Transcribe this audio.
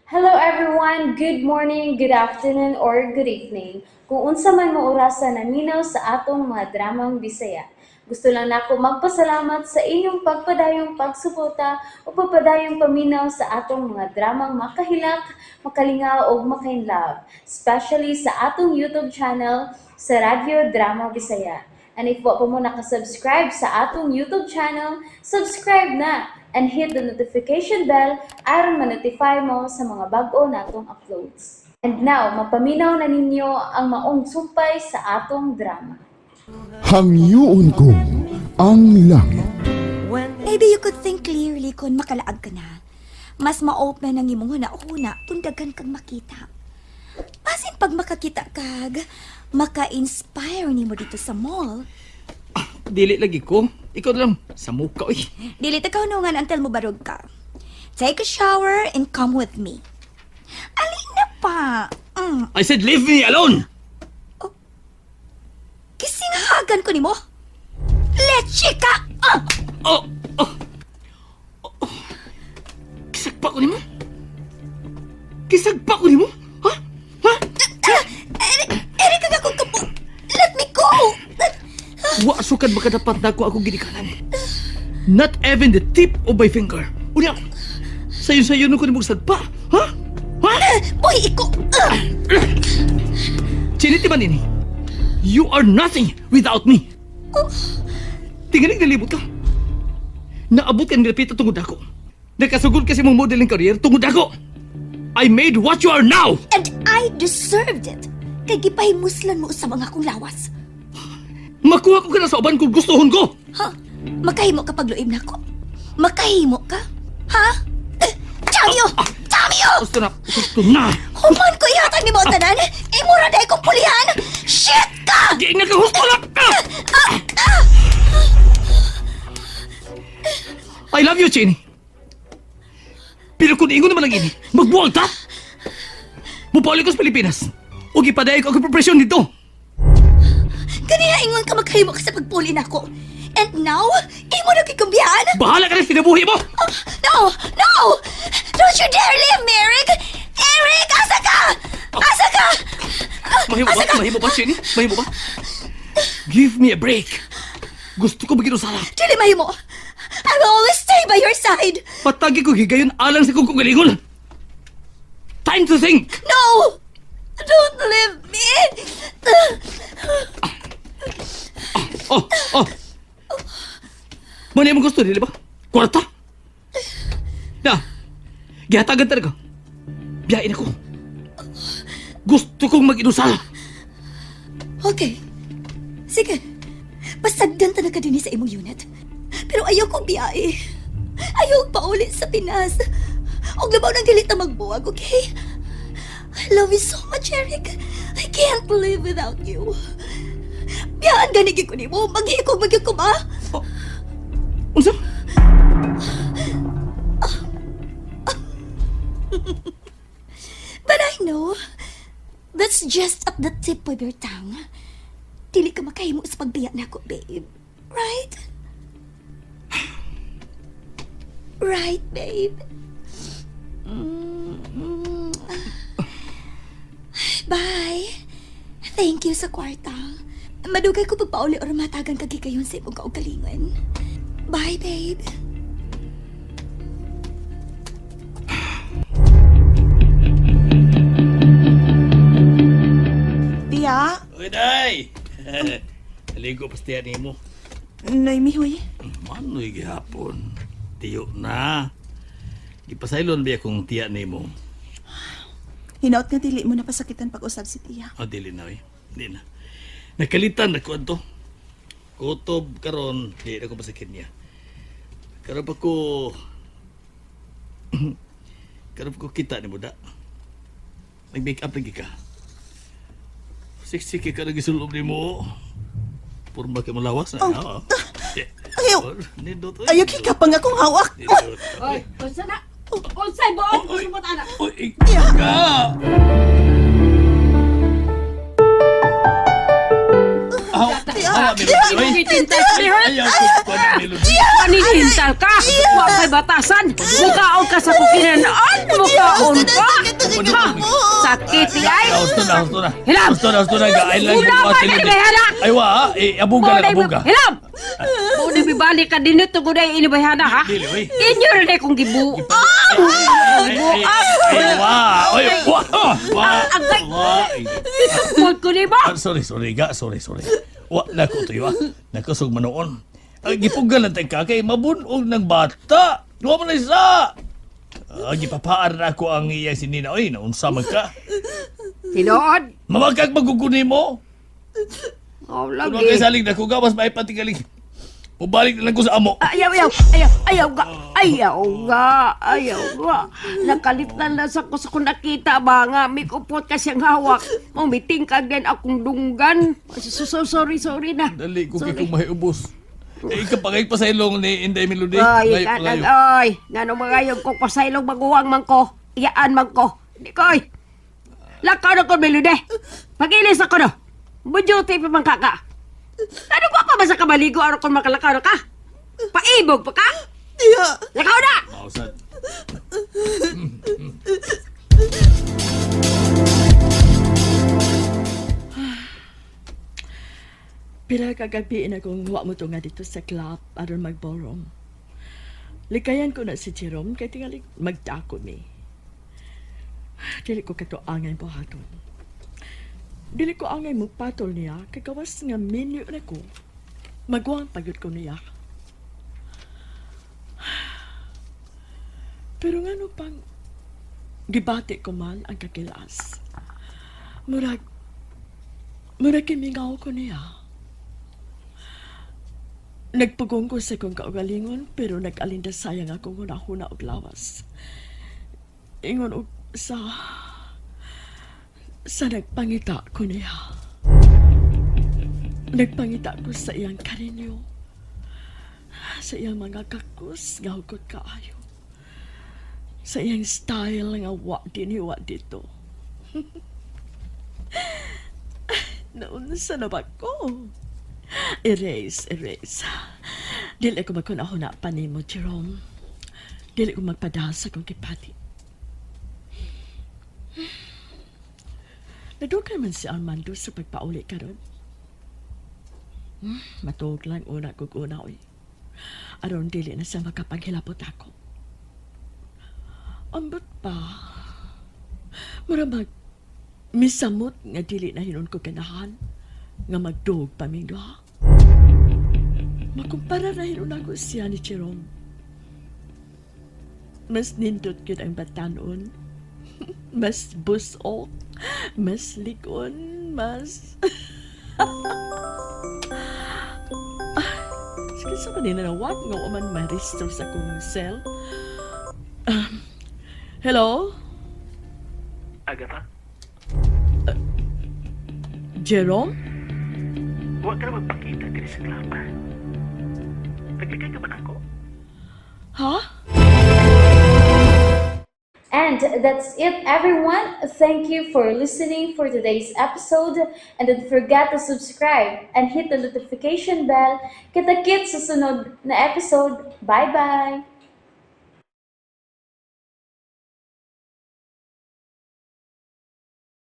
Hello everyone! Good morning, good afternoon, or good evening. Kung unsa man mo orasa naminaw sa atong mga dramang Bisaya. Gusto lang nako magpasalamat sa inyong pagpadayong pagsuporta o pagpadayong paminaw sa atong mga dramang makahilak, makalingaw ug makainlove, especially sa atong YouTube channel sa Radyo Drama Bisaya. And if wa pa mo nakasubscribe sa atong YouTube channel, subscribe na and hit the notification bell aron ma-notify mo sa mga bag-o natong uploads. And now, mapaminaw na ninyo ang maong sumpay sa atong drama. Hangyoon ko ang langit. Maybe you could think clearly kung makalaag ka na. Mas ma-open ang imong huna-huna kung daghan kang makita. Basin pag makakita kag, maka-inspire nimo dito sa mall. Dili lagi ko. Ikaw na lang. Sa muka, oy. Dili ta kahunungan until mo barog ka. Take a shower and come with me. Alin na pa? I said leave me alone! Kisinghagan ko nimo. Leche ka! Ah! Oh! Oh! Oh! Kisagpa ko nimo? Kisagpa ko nimo? Ha? Ha? Ah! Eric, Eric, ang akong kapo. Let me go! Wa sukad makadapat nako ako ginikanan. Not even the tip of my finger. Unya, sayo-sayo no ko nimo sagpa. Ha? Ha? Boy, iko! Ah! Chiniti man ini. You are nothing without me. Tingalig nalibot ka. Naabot ka ng nilapita tungod ako. Nakasugod kasi mong modeling career tungod ako. I made what you are now! And I deserved it. Kay gipahimuslan mo usab ang akong lawas. Makuha ko ka na sa uban kung gustuhon ko! Ha? Makahimo ka pagluib nako? Makahimo ka? Ha? Eh, Damn you! Damn you! Gusto na! Gusto na! Human ko ihatag nimo ang tanan! Imo ra diay kong pulihan! Shit ka! Giingnan ka! Husto na! Ah! I love you, Chini. Pero kung ingon naman ang ini, magbuwag ta! Mupali ko sa Pilipinas. O ipadayag ko ang profesyon dito. Kanina ingon ka makahimo ka sa pagpuli nako. And now, imo na gikumbihan? Bahala ka na sa kinabuhi mo! Oh, no! No! Don't you dare leave me, Eric! Eric, asa ka? Asa ka? Mahimo ba? Mahimo ba, Chini? Mahimo ba? Give me a break. Gusto ko mag-inusara. Dili mahimo. I will always stay by your side. Patagi ko higayon alang sa kong kaugalingon. Time to think! No! Don't leave me! Oh! Mao mo gusto, dili ba? Kwarta? Na, gihatagan talaga. Biyain ako. Gusto kong mag-inusal. Okay. Sige. Pasagdan ta na ka dinhi sa imong unit. Pero ayaw kong biyahe. Ayaw pauli sa Pinas. Og labaw nang dili ta magbuwag, okay? I love you so much, Eric. I can't live without you. Biyaan gani gyud ko nimo. Maghikog magyud ko ba? Unsa? But I know, that's just at the tip of your tongue. Dili ka makahimo sa pagbiya nako, babe. Right? Right, babe? Bye. Thank you sa kwarta. Madugay ko pagpauli or matagan kag higayon sa imong kaugalingon. Bye, babe. Tiya, Uy, day! Naligo pas tiya nimo. Noemi huy. Manoy gihapon. Tiyo na. Gipasaylon biya kung tiya nimo. Hinaot nga dili mo na pasakitan pag-usab si Tiya. Oh, dili na, oy. Di na. Nakalitan na ko adto. Kutob karon, di na ko pasakit niya. Karon pa ko karon pa ko kita ni da. Nag-make up lagi ka. Siksik ka lagi sa loob nimo. Purma kay mo lawas na. Oh. Ayaw. Oh, nindot, oy. Ayaw kikapang akong hawak. Nindot. Oy, unsa na? Unsay buot gusto mo ana? Oy, Tiya. ka! Aw, Tiya. awa, Melody. Oy. Gitintal ka ni Hurt. Ayaw ko ko na Melody. Panitintal ka. Wa kay batasan. Mukaon ka sa kukinanaan. Mukaon ka. Ha? Sakit ay. Husto na, husto na. Hilam! Husto na, husto na. Ay lang Wala pa si na Melody. bayhana. Ay wa, eh, abuga lang, abuga. Hilam! Muna bibalik ka din ito kung ay inibayhana ha. Dili, oy. Inyo rin ay kong gibuo. Ay, ay, ay, wa. Oy, wa. Wa. Agay. Wa. Ay. Huwag ko ni ba? Ah, sorry, sorry ga, sorry, sorry. Wa na ko tuyo ah. Nakasog manoon. Ay, gipugal lang ka kay mabunog ng bata. Wa man na isa. Ah, gipapaar na ako ang iya si Nina. Oy, naunsa man ka. Tinuod. Mamagkag maguguni mo. Oh, Kung lagi. kay salig na ko gawas maipatingaling. Pubalik na lang ko sa amo. Ayaw, ayaw, ayaw, ayaw ga, ayaw ga, ayaw ga. Nakalitan na sa ko sa kung nakita ba nga, may kupot kasi ang hawak. Umiting ka din akong dunggan. So, so, sorry, sorry na. Dali ko kay Sorry. kung mahiubos. Eh, ikaw pa sa ilong ni Inday Melody. Ay, Ngayo, kanang, ngayo. ay, ngano mga yung kong pasaylong maguwang man ko, iyaan man ko. Di ko, ay. Lakaw na ko, Melody. Pagilis ako no. Budyuti pa man kaka. Ano ko pa ba sa kamaligo araw kung makalakaw na ka? Paibog pa ka? Tiya! Lakaw na! Mausad. Pila kagabi na kung wa mo tunga dito sa club aron magborong. Likayan ko na si Jerome kay tingali magdako mi. Dili ko kato angay buhaton. Dili ko angay mo patol niya kay gawas nga minyo na ko. Magwang pagyud ko niya. Pero ngano pang gibati ko man ang kakilas. Murag kimingaw ko niya. Nagpugong ko sa kong kaugalingon pero nag-alindasayang akong hunahuna og lawas. Ingon og sa nagpangita ko niya. Nagpangita ko sa iyang karinyo. Sa iyang mga kakus nga hugot kaayo. Sa iyang style nga wa din wa dito. Naunsa na ba ko? Erase, erase. Dili ko magkunahuna pa nimo, Jerome. Dili ko magpadahal sa kong kipati. Nadugay man si Armando sa pagpauli karon. Matuog lang una kog una, oy. Aron dili na siya makapaghilabot ako. Ambot pa. Mura mag misamot nga dili na hinon ko ganahan nga magduog pa ming duha. Makumpara na hinon ako siya ni Jerome. Mas nindot gyud ang batanon. Mas busok, mas likon, mas... Sige sa kanila na wag nga man maristo sa akong cell. Hello? Agatha, Jerome? huwag ka na magpakita diri sa club. Naglikay ka ba nako? Ha? And that's it, everyone. Thank you for listening for today's episode. And don't forget to subscribe and hit the notification bell. Kita-kits sa sunod na episode. Bye-bye!